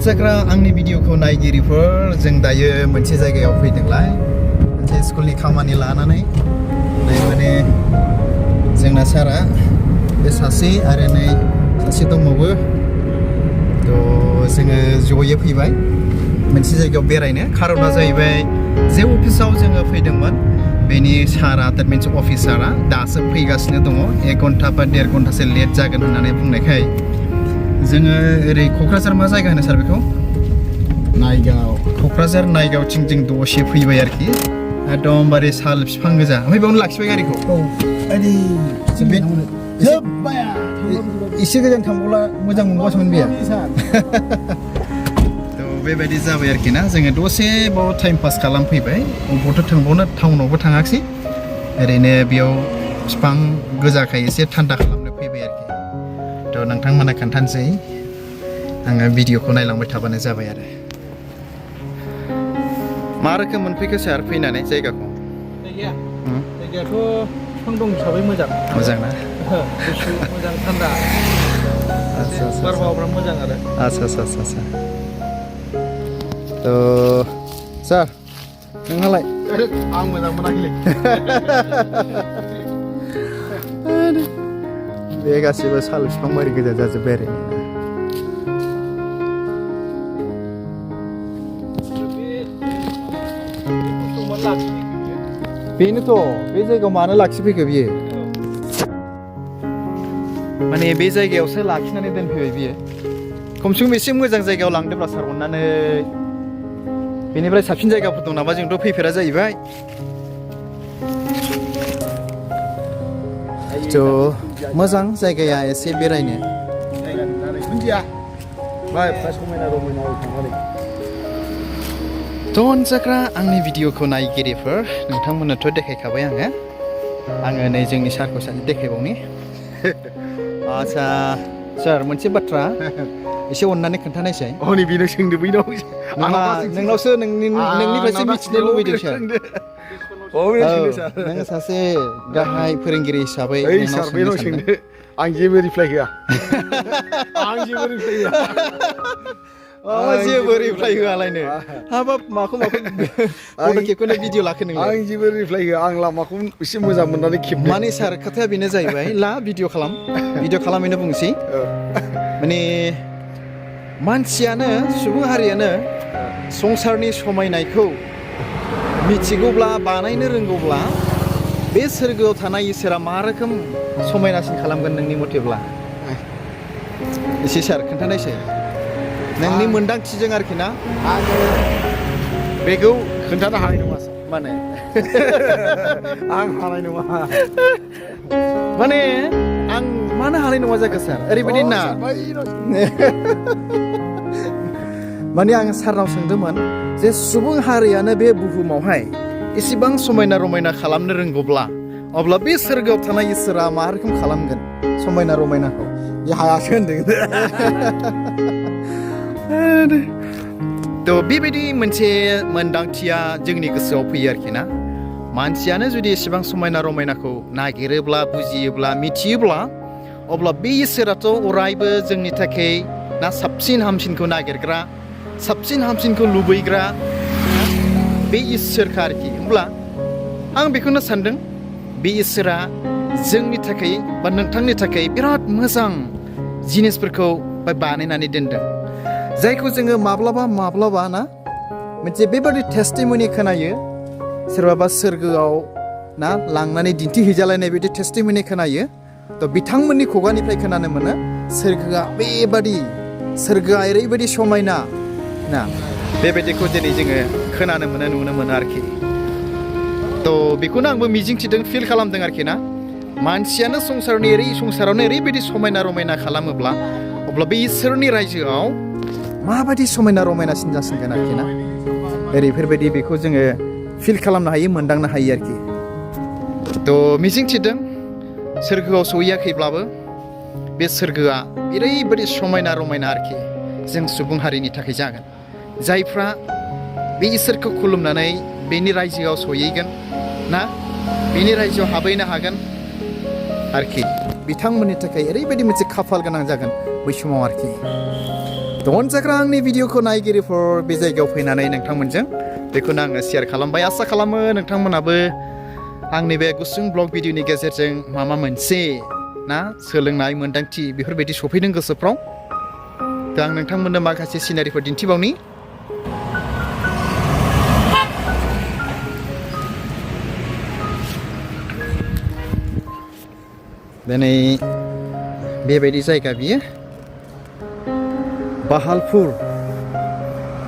जाग्रा आंनि भिडिअखौ नायगिरिफोर जों दायो मोनसे जायगायाव फैदोंलाय मोनसे स्कुलनि खामानि लानानै माने जोंना सारा बे सासे आरो नै सासे दंबावो जोङो जयै फैबाय मोनसे जायगायाव बेरायनो खारना जाहैबाय जे अफिसाव जोङो फैदोंमोन बेनि सारा दैट मिन्स अफिसारा दासो फैगासिनो दङ 1 घन्टा बा 1.5 घन्टासो लेट जागोन होननानै बुंनायखाय जोङो ओरै क'क्राझार मा जायगा होनो सार बेखौ नायगाव क'क्राझार नायगावथिं जों दसे फैबाय आरोखि एकदमबारे साल बिफां गोजा ओमफ्राय बेयावनो लाखिबाय गारिखौ एसे गोजान थांबावला मोजां मोनबासोमोन बेयो बेबायदि जाबाय आरोखि ना जोङो दसे बाव टाइम पास खालामफैबाय अबावथ' थांबावनो टाउनावबो थाङाखिसै ओरैनो बेयाव बिफां गोजाखाय एसे थान्दा खालामनो फैबाय आरोखि थ' नोंथांमोना खोन्थानोसै आङो भिडिअखौ नायलांबाय थाबानो जाबाय आरो मा रोखोम मोनफैखो सार फैनानै जायगाखौ जायगायाथ' बिफां दं हिसाबै मोजां ना गुसु मोजां थान्दा बारहावाफ्रा मोजां आरो आच्छा सार नोंहालाय आं मोजां मोनाखैलै बे गासिबो साल बिफां बारि गोजा जाजोब्बाय आरो बेनोथ' बे जायगायाव मानो लाखिफैखो बियो माने बे जायगायावसो लाखिनानै दोनफैबाय बियो खमसे खम एसे मोजां जायगायाव लांदोब्ला सार अननानै बेनिफ्राय साबसिन जायगाफोर दं नामा जोंथ' फैफेरा जाहैबाय थ' मोजां जायगाया एसे बेरायनो थ' अनजाग्रा आंनि भिडिअखौ नायगिरिफोर नोंथांमोननोथ' देखायखाबाय आङो नै जोंनि सारखौ सासे देखायबावनि आच्छा सार मोनसे बाथ्रा एसे अननानै खोन्थानायसाय हनै बेनो सोंदो बैनाव नोंनावसो नोंनिफ्रायसो मिथिनो लुबैदों सार नों सासे गाहाय फोरोंगिरि हिसाबै आं जेबो रिप्लाइ होआ जेबो रिप्लाइ होआलायनो हाबाब माखौ खेबखौनो भिडिअ लाखो नोंलाय आं जेबो रिप्लाइ होआ आं लामाखौ एसे मोजां मोननानै खेबनो माने सार खोथाया बेनो जाहैबाय ला भिडिअ खालामैनो बुंसै माने मानसियानो सुबुं हारियानो संसारनि समायनायखौ मिथिगौब्ला बानायनो रोंगौब्ला बे सोरगोआव थानाय इसोरा मा रोखोम समायनासिन खालामगोन नोंनि मथेब्ला एसे सार खोन्थानायसै नोंनि मोन्दांथिजों आरोखि ना आङो बेखौ खोन्थानो हानाय नङा माने आं हानाय नङा माने आं मानो हानाय नङा जाखो सार ओरैबायदि ना माने आं सारनाव सोंदोंमोन जे सुबुं हारियानो बे बुहुमावहाय एसेबां समायना रमायना खालामनो रोंगौब्ला अब्ला बे सोरगोआव थानाय इसोरा मा रोखोम खालामगोन समायना रमायनाखौ बे हायासो होनदों थ' बेबायदि मोनसे मोन्दांथिया जोंनि गोसोआव फैयो आरोखि ना मानसियानो जुदि एसेबां समायना रमायनाखौ नागिरोब्ला बुजियोब्ला मिथियोब्ला अब्ला बे इसोराथ' अरायबो जोंनि थाखाय ना साबसिन हामसिनखौ नागिरग्रा साबसिन हामसिनखौ लुबैग्रा बे इसोरखा आरोखि होमब्ला आं बेखौनो सानदों बे इसोरा जोंनि थाखाय बा नोंथांनि थाखाय बिराद मोजां जिनिसफोरखौ बानायनानै दोनदों जायखौ जोङो माब्लाबा ना मोनसे बेबादि टेस्टिमनि खोनायो सोरबाबा सोरगोआव ना लांनानै दिन्थिहैजालायनाय बिदि टेस्टिमनि खोनायो थ' बिथांमोननि खुगानिफ्राय खोनानो मोनो सोरगोआ ओरैबायदि समायना ना बेबायदिखौ दिनै जोङो खोनानो मोनो नुनो मोनो आरोखि थ' बेखौनो आंबो मिजिंथिदों फिल खालामदों आरोखि ना मानसियानो संसारावनो ओरैबायदि समायना रमायना खालामोब्ला अब्ला बे इसोरनि रायजोआव माबायदि समायना रमायनासिन जासिनगोन आरोखि ना ओरैफोरबायदि बेखौ जोङो फिल खालामनो हायो मोनदांनो हायो आरोखि थ' मिजिंथिदों सोरगोआव सहैयाखैब्लाबो बे सोरगोआ ओरैबायदि समायना रमायना आरोखि जों सुबुं हारिनि थाखाय जागोन जायफ्रा बे इसोरखौ खुलुमनानै बेनि रायजोआव सहैगोन ना बेनि रायजोआव हाबहैनो हागोन आरोखि बिथांमोननि थाखाय ओरैबायदि मोनसे खाफाल गोनां जागोन बै समाव आरोखि अनजाग्रा आंनि भिडिअखौ नायगिरिफोर बे जायगायाव फैनानै नोंथांमोनजों बेखौनो आङो शेयार खालामबाय आसा खालामो नोंथांमोनाबो आंनि बे गुसुं ब्लग भिडिअनि गेजेरजों माबा मोनसे ना सोलोंनाय मोन्दांथि बेफोरबायदि सफैदों गोसोफ्राव दा आं नोंथांमोननो माखासे सिनारिफोर दिन्थिबावनि दिनै बेबायदि जायगा बियो बाहालपुर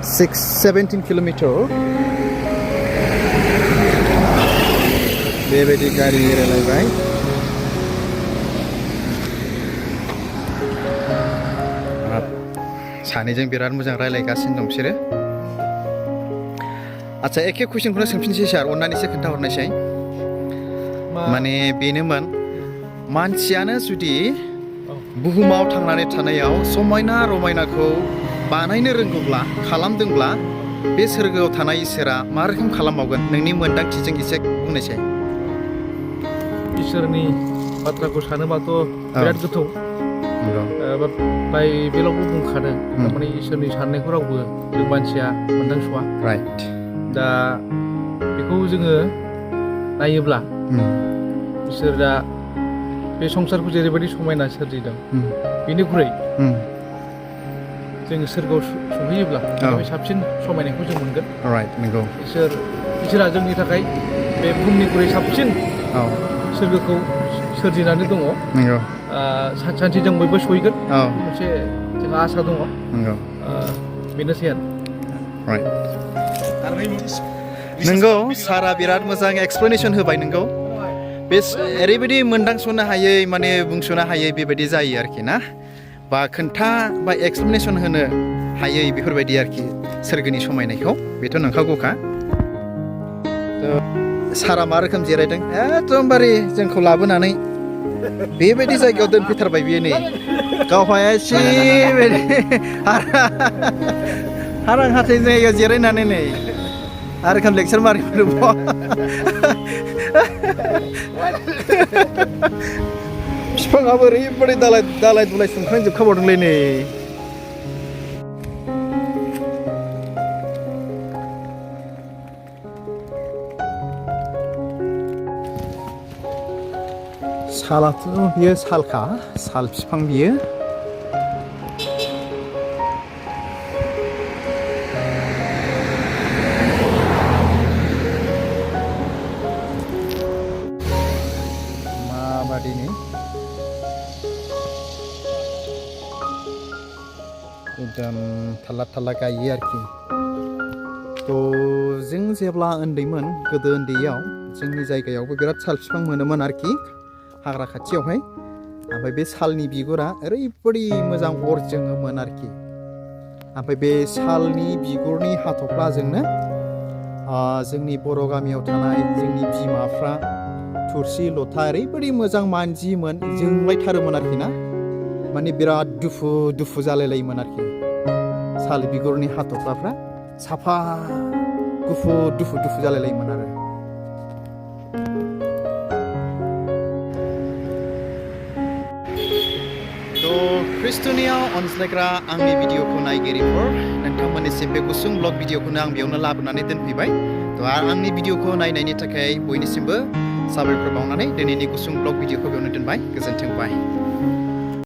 17 किल'मिटार बेबायदि गारि रायलायबाय सानैजों बिराद मोजां रायलायगासिनो दं बिसोरो आচ্ছা एखे कुइसनखौनो सोंफिनसै सार अननानै एसे खोन्थाहरनायसै माने बेनोमोन मानसियानो जुदि बुहुमाव थांनानै थानायाव समायना रमायनाखौ बानायनो रोंगौब्ला खालामदोंब्ला बे सोरगोआव थानाय इसोरा मा रोखोम खालामबावगोन नोंनि मोन्दांथिजों एसे बुंनायसै इसोरनि बाथ्राखौ सानोबाथ' बिराद गोथौ बाइबेलावबो बुंखादों थारमाने इसोरनि साननायखौ रावबो जों मानसिया मोनदांस'वा राइट दा बेखौ जोङो नायोब्ला इसोरा बे संसारखौ जेरैबायदि समायना सोरजिदों बेनिख्रुइ जों सोरगोआव सहैयोब्ला बे साबसिन समायनायखौ जों मोनगोन राइट नंगौ इसोरा जोंनि थाखाय बे बुहुमनिख्रुइ साबसिन सोरगोखौ सोरजिनानै दङ नंगौ सानसे जों बयबो सहैगोन मोनसे जोंहा आसा दङ बेनोसै आरो नंगौ सारा बिराद मोजां एक्सप्लेनेसन होबाय नंगौ बे ओरैबायदि मोनदांस'नो हायै माने बुंस'नो हायै बेबायदि जायो आरोखि ना बा खोन्था बा एक्सप्लेनेसन होनो हायै बेफोरबायदि आरोखि सोरगोनि समायनायखौ बेथ' नंखागौखा सारा मा रोखोम जिरायदों एकदमबारे जोंखौ लाबोनानै बेबायदि जायगायाव दोनफैथारबाय बियो नै गावहा एसे हारां हाथाय जायगायाव जिरायनानै नै आरो रोखोम लेक्सार मारिफोर बिफाङाबो ओरैबायदि दालाय दुलाय सुंख्रांजोबखाबावदोंलै नै सालाथ' बियो सालखा साल बिफां बियो माबादिनि एकदम थाल्ला गायो आरोखि थ' जों जेब्ला उन्दैमोन गोदो उन्दैयाव जोंनि जायगायावबो बिराद साल बिफां मोनोमोन आरोखि हाग्रा खाथियावहाय ओमफ्राय बे सालनि बिगुरा ओरैबायदि मोजां अर जोङोमोन आरोखि ओमफ्राय बे सालनि बिगुरनि हाथ'फ्लाजोंनो जोंनि बर' गामियाव थानाय जोंनि बिमाफ्रा थुरसि लथा ओरैबायदि मोजां मानजियोमोन जोंलायथारोमोन आरोखि ना माने बिराद दुफु जालायलायोमोन आरोखि साल बिगुरनि हाथ'फ्लाफ्रा साफा दुफु जालायलायोमोन आरो ख्रिस्ट'नियाव अनज्लायग्रा आंनि भिडिअखौ नायगिरिफोर नोंथांमोननिसिम बे गुसुं ब्लग भिडिअखौनो आं बेयावनो लाबोनानै दोनफैबाय थ' आंनि भिडिअखौ नायनायनि थाखाय बयनिसिमबो साबायखर बावनानै दिनैनि गुसुं ब्लग भिडिअखौ बेयावनो दोनबाय गोजोन्थों बाय